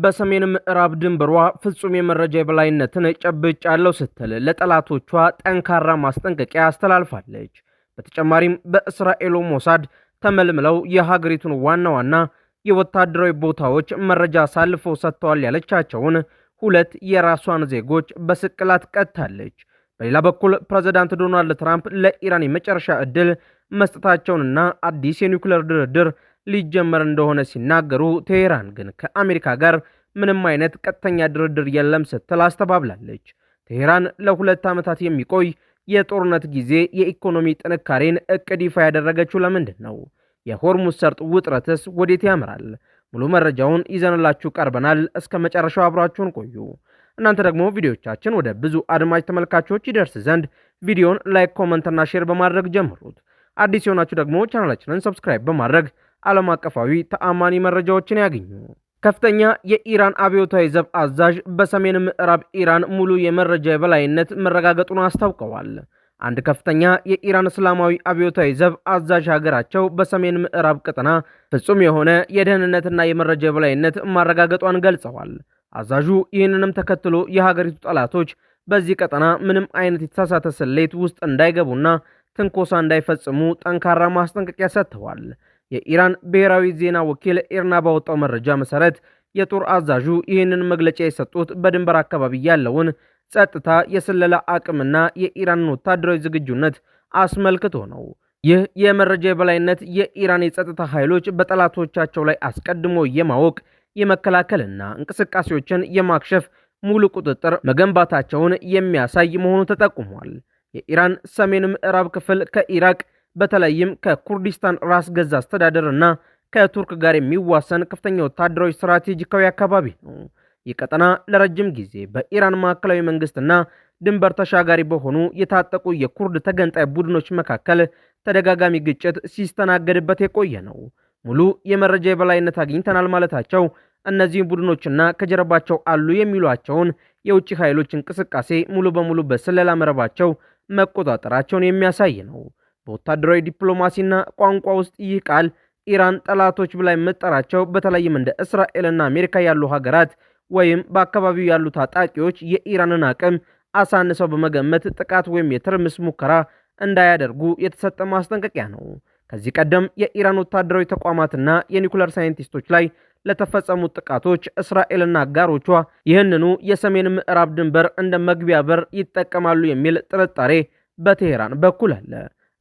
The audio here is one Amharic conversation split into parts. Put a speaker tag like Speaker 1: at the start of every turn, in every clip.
Speaker 1: በሰሜን ምዕራብ ድንበሯ ፍጹም የመረጃ የበላይነትን ጨብጫለሁ ስትል ለጠላቶቿ ጠንካራ ማስጠንቀቂያ አስተላልፋለች። በተጨማሪም በእስራኤሉ ሞሳድ ተመልምለው የሀገሪቱን ዋና ዋና የወታደራዊ ቦታዎች መረጃ አሳልፈው ሰጥተዋል ያለቻቸውን ሁለት የራሷን ዜጎች በስቅላት ቀጥታለች። በሌላ በኩል ፕሬዝዳንት ዶናልድ ትራምፕ ለኢራን የመጨረሻ ዕድል መስጠታቸውንና አዲስ የኒውክሌር ድርድር ሊጀመር እንደሆነ ሲናገሩ፣ ቴሄራን ግን ከአሜሪካ ጋር ምንም አይነት ቀጥተኛ ድርድር የለም ስትል አስተባብላለች። ቴሄራን ለ2 ዓመታት የሚቆይ የጦርነት ጊዜ የኢኮኖሚ ጥንካሬን እቅድ ይፋ ያደረገችው ለምንድን ነው? የሆርሙዝ ሰርጥ ውጥረትስ ወዴት ያመራል? ሙሉ መረጃውን ይዘንላችሁ ቀርበናል። እስከ መጨረሻው አብራችሁን ቆዩ። እናንተ ደግሞ ቪዲዮቻችን ወደ ብዙ አድማጭ ተመልካቾች ይደርስ ዘንድ ቪዲዮን like፣ comment ና share በማድረግ ጀምሩት። አዲስ የሆናችሁ ደግሞ ቻናላችንን subscribe በማድረግ ዓለም አቀፋዊ ተአማኒ መረጃዎችን ያግኙ። ከፍተኛ የኢራን አብዮታዊ ዘብ አዛዥ በሰሜን ምዕራብ ኢራን ሙሉ የመረጃ የበላይነት መረጋገጡን አስታውቀዋል። አንድ ከፍተኛ የኢራን እስላማዊ አብዮታዊ ዘብ አዛዥ ሀገራቸው በሰሜን ምዕራብ ቀጠና ፍጹም የሆነ የደህንነትና የመረጃ የበላይነት ማረጋገጧን ገልጸዋል። አዛዡ ይህንንም ተከትሎ የሀገሪቱ ጠላቶች በዚህ ቀጠና ምንም አይነት የተሳሳተ ስሌት ውስጥ እንዳይገቡና ትንኮሳ እንዳይፈጽሙ ጠንካራ ማስጠንቀቂያ ሰጥተዋል። የኢራን ብሔራዊ ዜና ወኪል ኢርና ባወጣው መረጃ መሰረት የጦር አዛዡ ይህንን መግለጫ የሰጡት በድንበር አካባቢ ያለውን ጸጥታ፣ የስለላ አቅምና የኢራንን ወታደራዊ ዝግጁነት አስመልክቶ ነው። ይህ የመረጃ የበላይነት የኢራን የጸጥታ ኃይሎች በጠላቶቻቸው ላይ አስቀድሞ የማወቅ፣ የመከላከልና እንቅስቃሴዎችን የማክሸፍ ሙሉ ቁጥጥር መገንባታቸውን የሚያሳይ መሆኑ ተጠቁሟል። የኢራን ሰሜን ምዕራብ ክፍል ከኢራቅ፣ በተለይም ከኩርዲስታን ራስ ገዝ አስተዳደር እና ከቱርክ ጋር የሚዋሰን ከፍተኛ ወታደራዊ ስትራቴጂካዊ አካባቢ ነው። ይህ ቀጠና ለረጅም ጊዜ በኢራን ማዕከላዊ መንግስትና ድንበር ተሻጋሪ በሆኑ የታጠቁ የኩርድ ተገንጣይ ቡድኖች መካከል ተደጋጋሚ ግጭት ሲስተናገድበት የቆየ ነው። ሙሉ የመረጃ የበላይነት አግኝተናል ማለታቸው እነዚህን ቡድኖችና ከጀርባቸው አሉ የሚሏቸውን የውጭ ኃይሎች እንቅስቃሴ ሙሉ በሙሉ በስለላ መረባቸው መቆጣጠራቸውን የሚያሳይ ነው። በወታደራዊ ዲፕሎማሲና ቋንቋ ውስጥ ይህ ቃል ኢራን ጠላቶች ብላ የምትጠራቸው፣ በተለይም እንደ እስራኤልና አሜሪካ ያሉ ሀገራት ወይም በአካባቢው ያሉ ታጣቂዎች፣ የኢራንን አቅም አሳንሰው በመገመት ጥቃት ወይም የትርምስ ሙከራ እንዳያደርጉ የተሰጠ ማስጠንቀቂያ ነው። ከዚህ ቀደም የኢራን ወታደራዊ ተቋማትና የኒኩለር ሳይንቲስቶች ላይ ለተፈጸሙት ጥቃቶች እስራኤልና አጋሮቿ ይህንኑ የሰሜን ምዕራብ ድንበር እንደ መግቢያ በር ይጠቀማሉ የሚል ጥርጣሬ በቴሄራን በኩል አለ።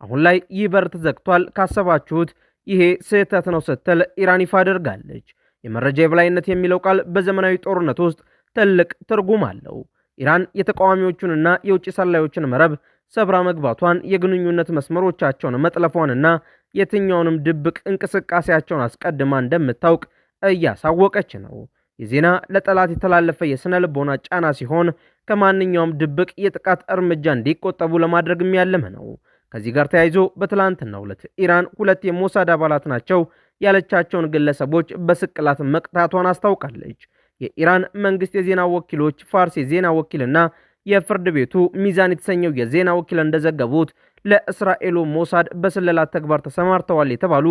Speaker 1: አሁን ላይ ይህ በር ተዘግቷል፣ ካሰባችሁት ይሄ ስህተት ነው ስትል ኢራን ይፋ አድርጋለች። የመረጃ የበላይነት የሚለው ቃል በዘመናዊ ጦርነት ውስጥ ትልቅ ትርጉም አለው። ኢራን የተቃዋሚዎቹንና የውጭ ሰላዮችን መረብ ሰብራ መግባቷን፣ የግንኙነት መስመሮቻቸውን መጥለፏንና የትኛውንም ድብቅ እንቅስቃሴያቸውን አስቀድማ እንደምታውቅ እያሳወቀች ነው። የዜና ለጠላት የተላለፈ የስነ ልቦና ጫና ሲሆን ከማንኛውም ድብቅ የጥቃት እርምጃ እንዲቆጠቡ ለማድረግ ያለመ ነው። ከዚህ ጋር ተያይዞ በትላንትናው ዕለት ኢራን ሁለት የሞሳድ አባላት ናቸው ያለቻቸውን ግለሰቦች በስቅላት መቅጣቷን አስታውቃለች። የኢራን መንግስት የዜና ወኪሎች ፋርስ የዜና ወኪልና የፍርድ ቤቱ ሚዛን የተሰኘው የዜና ወኪል እንደዘገቡት ለእስራኤሉ ሞሳድ በስለላ ተግባር ተሰማርተዋል የተባሉ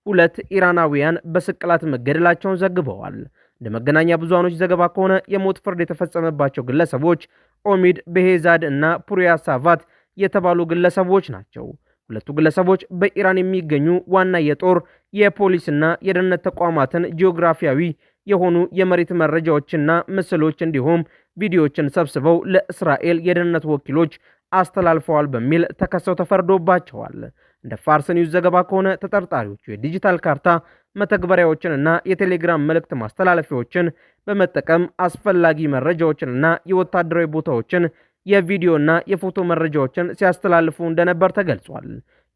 Speaker 1: ሁለት ኢራናውያን በስቅላት መገደላቸውን ዘግበዋል። እንደ መገናኛ ብዙሃኖች ዘገባ ከሆነ የሞት ፍርድ የተፈጸመባቸው ግለሰቦች ኦሚድ ቤሄዛድ እና ፑሪያ ሳቫት የተባሉ ግለሰቦች ናቸው። ሁለቱ ግለሰቦች በኢራን የሚገኙ ዋና የጦር፣ የፖሊስና የደህንነት ተቋማትን ጂኦግራፊያዊ የሆኑ የመሬት መረጃዎችና ምስሎች እንዲሁም ቪዲዮዎችን ሰብስበው ለእስራኤል የደህንነት ወኪሎች አስተላልፈዋል በሚል ተከሰው ተፈርዶባቸዋል። እንደ ፋርስ ኒውስ ዘገባ ከሆነ ተጠርጣሪዎቹ የዲጂታል ካርታ መተግበሪያዎችን እና የቴሌግራም መልእክት ማስተላለፊያዎችን በመጠቀም አስፈላጊ መረጃዎችንና የወታደራዊ ቦታዎችን የቪዲዮና የፎቶ መረጃዎችን ሲያስተላልፉ እንደነበር ተገልጿል።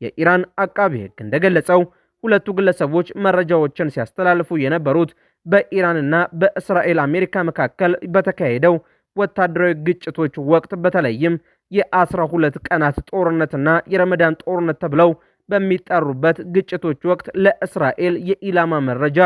Speaker 1: የኢራን አቃቢ ሕግ እንደገለጸው ሁለቱ ግለሰቦች መረጃዎችን ሲያስተላልፉ የነበሩት በኢራንና በእስራኤል አሜሪካ መካከል በተካሄደው ወታደራዊ ግጭቶች ወቅት፣ በተለይም የ12 ቀናት ጦርነትና የረመዳን ጦርነት ተብለው በሚጠሩበት ግጭቶች ወቅት ለእስራኤል የኢላማ መረጃ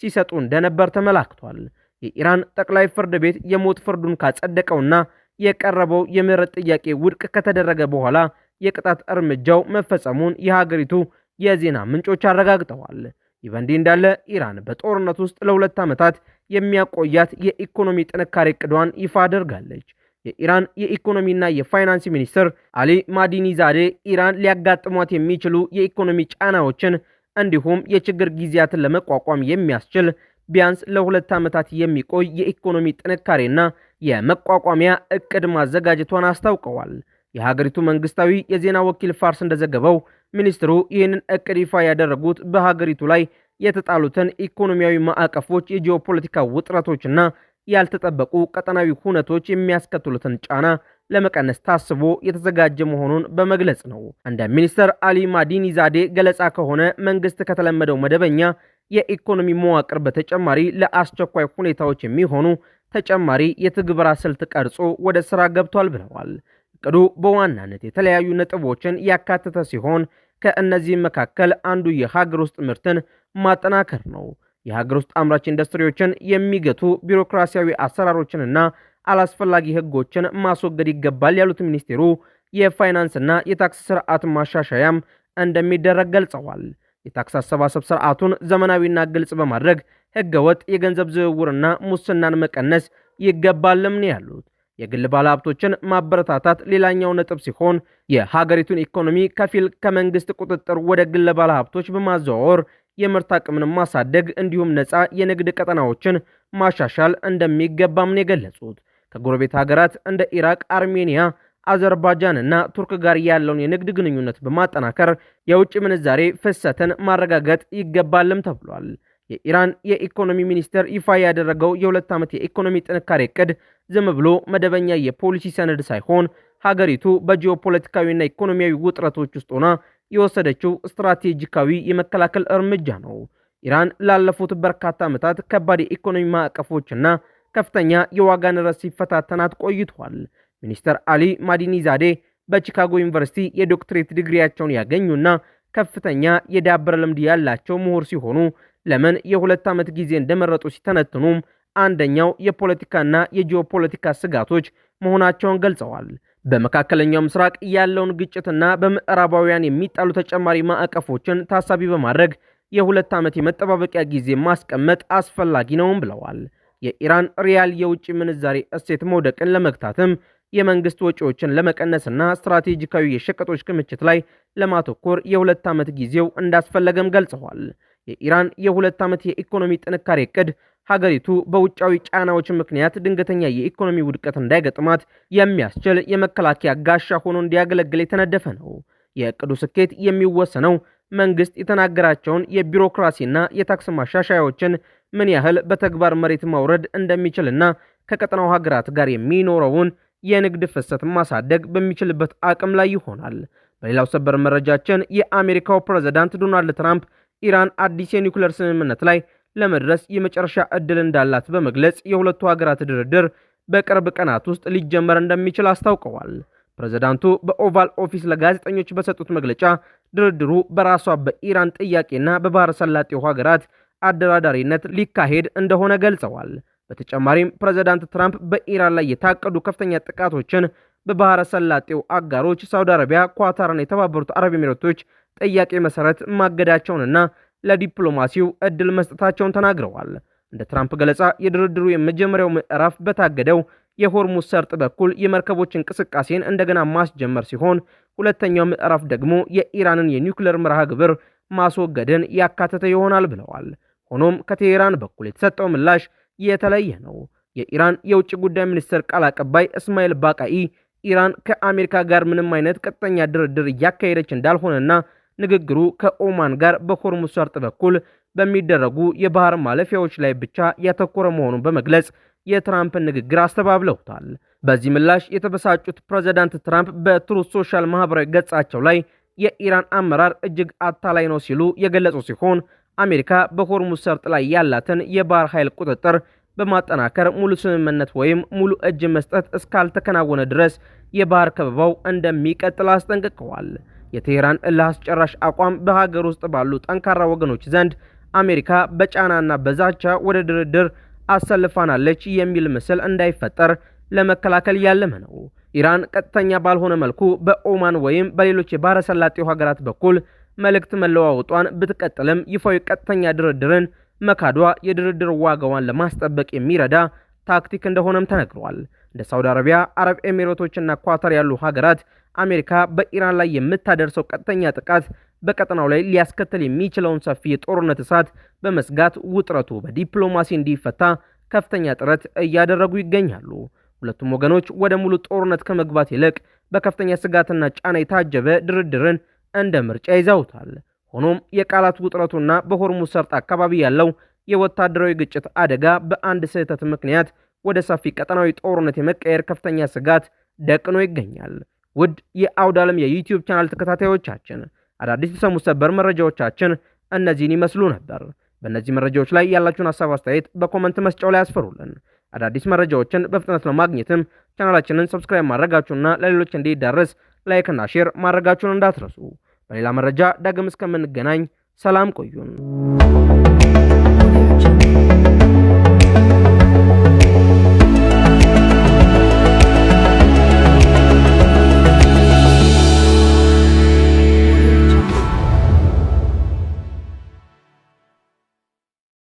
Speaker 1: ሲሰጡ እንደነበር ተመላክቷል። የኢራን ጠቅላይ ፍርድ ቤት የሞት ፍርዱን ካጸደቀውና የቀረበው የምህረት ጥያቄ ውድቅ ከተደረገ በኋላ የቅጣት እርምጃው መፈጸሙን የሀገሪቱ የዜና ምንጮች አረጋግጠዋል። ይህ በእንዲህ እንዳለ ኢራን በጦርነት ውስጥ ለ2 ዓመታት የሚያቆያት የኢኮኖሚ ጥንካሬ እቅዷን ይፋ አድርጋለች። የኢራን የኢኮኖሚና የፋይናንስ ሚኒስትር አሊ ማዲኒ ዛዴ ኢራን ሊያጋጥሟት የሚችሉ የኢኮኖሚ ጫናዎችን እንዲሁም የችግር ጊዜያትን ለመቋቋም የሚያስችል ቢያንስ ለ2 ዓመታት የሚቆይ የኢኮኖሚ ጥንካሬና የመቋቋሚያ እቅድ ማዘጋጀቷን አስታውቀዋል። የሀገሪቱ መንግስታዊ የዜና ወኪል ፋርስ እንደዘገበው ሚኒስትሩ ይህንን እቅድ ይፋ ያደረጉት በሀገሪቱ ላይ የተጣሉትን ኢኮኖሚያዊ ማዕቀፎች፣ የጂኦፖለቲካ ውጥረቶችና ያልተጠበቁ ቀጠናዊ ሁነቶች የሚያስከትሉትን ጫና ለመቀነስ ታስቦ የተዘጋጀ መሆኑን በመግለጽ ነው። እንደ ሚኒስትር አሊ ማዲኒ ዛዴ ገለጻ ከሆነ መንግስት ከተለመደው መደበኛ የኢኮኖሚ መዋቅር በተጨማሪ ለአስቸኳይ ሁኔታዎች የሚሆኑ ተጨማሪ የትግበራ ስልት ቀርጾ ወደ ስራ ገብቷል ብለዋል። እቅዱ በዋናነት የተለያዩ ነጥቦችን ያካተተ ሲሆን ከእነዚህም መካከል አንዱ የሀገር ውስጥ ምርትን ማጠናከር ነው። የሀገር ውስጥ አምራች ኢንዱስትሪዎችን የሚገቱ ቢሮክራሲያዊ አሰራሮችንና አላስፈላጊ ሕጎችን ማስወገድ ይገባል ያሉት ሚኒስቴሩ የፋይናንስና የታክስ ስርዓት ማሻሻያም እንደሚደረግ ገልጸዋል። የታክስ አሰባሰብ ስርዓቱን ዘመናዊና ግልጽ በማድረግ ሕገወጥ የገንዘብ ዝውውርና ሙስናን መቀነስ ይገባልም ነው ያሉት። የግል ባለሀብቶችን ማበረታታት ሌላኛው ነጥብ ሲሆን የሀገሪቱን ኢኮኖሚ ከፊል ከመንግስት ቁጥጥር ወደ ግል ባለሀብቶች በማዘዋወር የምርት አቅምን ማሳደግ እንዲሁም ነፃ የንግድ ቀጠናዎችን ማሻሻል እንደሚገባም ነው የገለጹት። ከጎረቤት ሀገራት እንደ ኢራቅ፣ አርሜኒያ፣ አዘርባይጃን እና ቱርክ ጋር ያለውን የንግድ ግንኙነት በማጠናከር የውጭ ምንዛሬ ፍሰትን ማረጋገጥ ይገባልም ተብሏል። የኢራን የኢኮኖሚ ሚኒስቴር ይፋ ያደረገው የ2 ዓመት የኢኮኖሚ ጥንካሬ እቅድ ዝም ብሎ መደበኛ የፖሊሲ ሰነድ ሳይሆን ሀገሪቱ በጂኦፖለቲካዊና ኢኮኖሚያዊ ውጥረቶች ውስጥ ሆና የወሰደችው ስትራቴጂካዊ የመከላከል እርምጃ ነው። ኢራን ላለፉት በርካታ ዓመታት ከባድ የኢኮኖሚ ማዕቀፎችና ከፍተኛ የዋጋ ንረት ሲፈታተናት ቆይቷል። ሚኒስተር አሊ ማዲኒ ዛዴ በቺካጎ ዩኒቨርሲቲ የዶክትሬት ዲግሪያቸውን ያገኙና ከፍተኛ የዳበረ ልምድ ያላቸው ምሁር ሲሆኑ ለምን የ2 ዓመት ጊዜ እንደመረጡ ሲተነትኑም አንደኛው የፖለቲካና የጂኦፖለቲካ ስጋቶች መሆናቸውን ገልጸዋል። በመካከለኛው ምስራቅ ያለውን ግጭትና በምዕራባውያን የሚጣሉ ተጨማሪ ማዕቀፎችን ታሳቢ በማድረግ የ2 ዓመት የመጠባበቂያ ጊዜ ማስቀመጥ አስፈላጊ ነውም ብለዋል። የኢራን ሪያል የውጭ ምንዛሬ እሴት መውደቅን ለመግታትም የመንግስት ወጪዎችን ለመቀነስና ስትራቴጂካዊ የሸቀጦች ክምችት ላይ ለማተኮር የ2 ዓመት ጊዜው እንዳስፈለገም ገልጸዋል። የኢራን የ2 ዓመት የኢኮኖሚ ጥንካሬ እቅድ ሀገሪቱ በውጫዊ ጫናዎች ምክንያት ድንገተኛ የኢኮኖሚ ውድቀት እንዳይገጥማት የሚያስችል የመከላከያ ጋሻ ሆኖ እንዲያገለግል የተነደፈ ነው። የእቅዱ ስኬት የሚወሰነው መንግስት የተናገራቸውን የቢሮክራሲና የታክስ ማሻሻያዎችን ምን ያህል በተግባር መሬት ማውረድ እንደሚችልና ከቀጠናው ሀገራት ጋር የሚኖረውን የንግድ ፍሰት ማሳደግ በሚችልበት አቅም ላይ ይሆናል። በሌላው ሰበር መረጃችን የአሜሪካው ፕሬዝዳንት ዶናልድ ትራምፕ ኢራን አዲስ የኒውክሌር ስምምነት ላይ ለመድረስ የመጨረሻ ዕድል እንዳላት በመግለጽ የሁለቱ ሀገራት ድርድር በቅርብ ቀናት ውስጥ ሊጀመር እንደሚችል አስታውቀዋል። ፕሬዝዳንቱ በኦቫል ኦፊስ ለጋዜጠኞች በሰጡት መግለጫ ድርድሩ በራሷ በኢራን ጥያቄና በባህረ ሰላጤው ሀገራት አደራዳሪነት ሊካሄድ እንደሆነ ገልጸዋል። በተጨማሪም ፕሬዝዳንት ትራምፕ በኢራን ላይ የታቀዱ ከፍተኛ ጥቃቶችን በባህረ ሰላጤው አጋሮች ሳውዲ አረቢያ፣ ኳታርና የተባበሩት አረብ ኤሚሬቶች ጥያቄ መሰረት ማገዳቸውንና ለዲፕሎማሲው እድል መስጠታቸውን ተናግረዋል። እንደ ትራምፕ ገለጻ የድርድሩ የመጀመሪያው ምዕራፍ በታገደው የሆርሙዝ ሰርጥ በኩል የመርከቦች እንቅስቃሴን እንደገና ማስጀመር ሲሆን ሁለተኛው ምዕራፍ ደግሞ የኢራንን የኒውክሌር መርሃ ግብር ማስወገድን ያካተተ ይሆናል ብለዋል። ሆኖም ከቴሄራን በኩል የተሰጠው ምላሽ የተለየ ነው። የኢራን የውጭ ጉዳይ ሚኒስትር ቃል አቀባይ እስማኤል ባቃኢ ኢራን ከአሜሪካ ጋር ምንም አይነት ቀጥተኛ ድርድር እያካሄደች እንዳልሆነና ንግግሩ ከኦማን ጋር በሆርሙዝ ሰርጥ በኩል በሚደረጉ የባህር ማለፊያዎች ላይ ብቻ ያተኮረ መሆኑን በመግለጽ የትራምፕን ንግግር አስተባብለውታል። በዚህ ምላሽ የተበሳጩት ፕሬዝዳንት ትራምፕ በትሩዝ ሶሻል ማህበራዊ ገጻቸው ላይ የኢራን አመራር እጅግ አታላይ ነው ሲሉ የገለጹ ሲሆን አሜሪካ በሆርሙዝ ሰርጥ ላይ ያላትን የባህር ኃይል ቁጥጥር በማጠናከር ሙሉ ስምምነት ወይም ሙሉ እጅ መስጠት እስካልተከናወነ ድረስ የባህር ከበባው እንደሚቀጥል አስጠንቅቀዋል። የቴሄራን እልህ አስጨራሽ አቋም በሀገር ውስጥ ባሉ ጠንካራ ወገኖች ዘንድ አሜሪካ በጫናና በዛቻ ወደ ድርድር አሰልፋናለች የሚል ምስል እንዳይፈጠር ለመከላከል ያለመ ነው። ኢራን ቀጥተኛ ባልሆነ መልኩ በኦማን ወይም በሌሎች የባህረ ሰላጤው ሀገራት በኩል መልእክት መለዋወጧን ብትቀጥልም ይፋዊ ቀጥተኛ ድርድርን መካዷ የድርድር ዋጋዋን ለማስጠበቅ የሚረዳ ታክቲክ እንደሆነም ተነግሯል። እንደ ሳውዲ አረቢያ፣ አረብ ኤሚሬቶችና ኳታር ያሉ ሀገራት አሜሪካ በኢራን ላይ የምታደርሰው ቀጥተኛ ጥቃት በቀጠናው ላይ ሊያስከትል የሚችለውን ሰፊ የጦርነት እሳት በመስጋት ውጥረቱ በዲፕሎማሲ እንዲፈታ ከፍተኛ ጥረት እያደረጉ ይገኛሉ። ሁለቱም ወገኖች ወደ ሙሉ ጦርነት ከመግባት ይልቅ በከፍተኛ ስጋትና ጫና የታጀበ ድርድርን እንደ ምርጫ ይዘውታል። ሆኖም የቃላት ውጥረቱና በሆርሙዝ ሰርጥ አካባቢ ያለው የወታደራዊ ግጭት አደጋ በአንድ ስህተት ምክንያት ወደ ሰፊ ቀጠናዊ ጦርነት የመቀየር ከፍተኛ ስጋት ደቅኖ ይገኛል። ውድ የአውደ ዓለም የዩቲዩብ ቻናል ተከታታዮቻችን፣ አዳዲስ የተሰሙ ሰበር መረጃዎቻችን እነዚህን ይመስሉ ነበር። በእነዚህ መረጃዎች ላይ ያላችሁን ሀሳብ አስተያየት በ comment መስጫው ላይ አስፈሩልን። አዳዲስ መረጃዎችን በፍጥነት ለማግኘትም ቻናላችንን subscribe ማድረጋችሁና ለሌሎች እንዲዳረስ like ና share ማድረጋችሁን እንዳትረሱ። በሌላ መረጃ ዳግም እስከምንገናኝ ሰላም ቆዩን።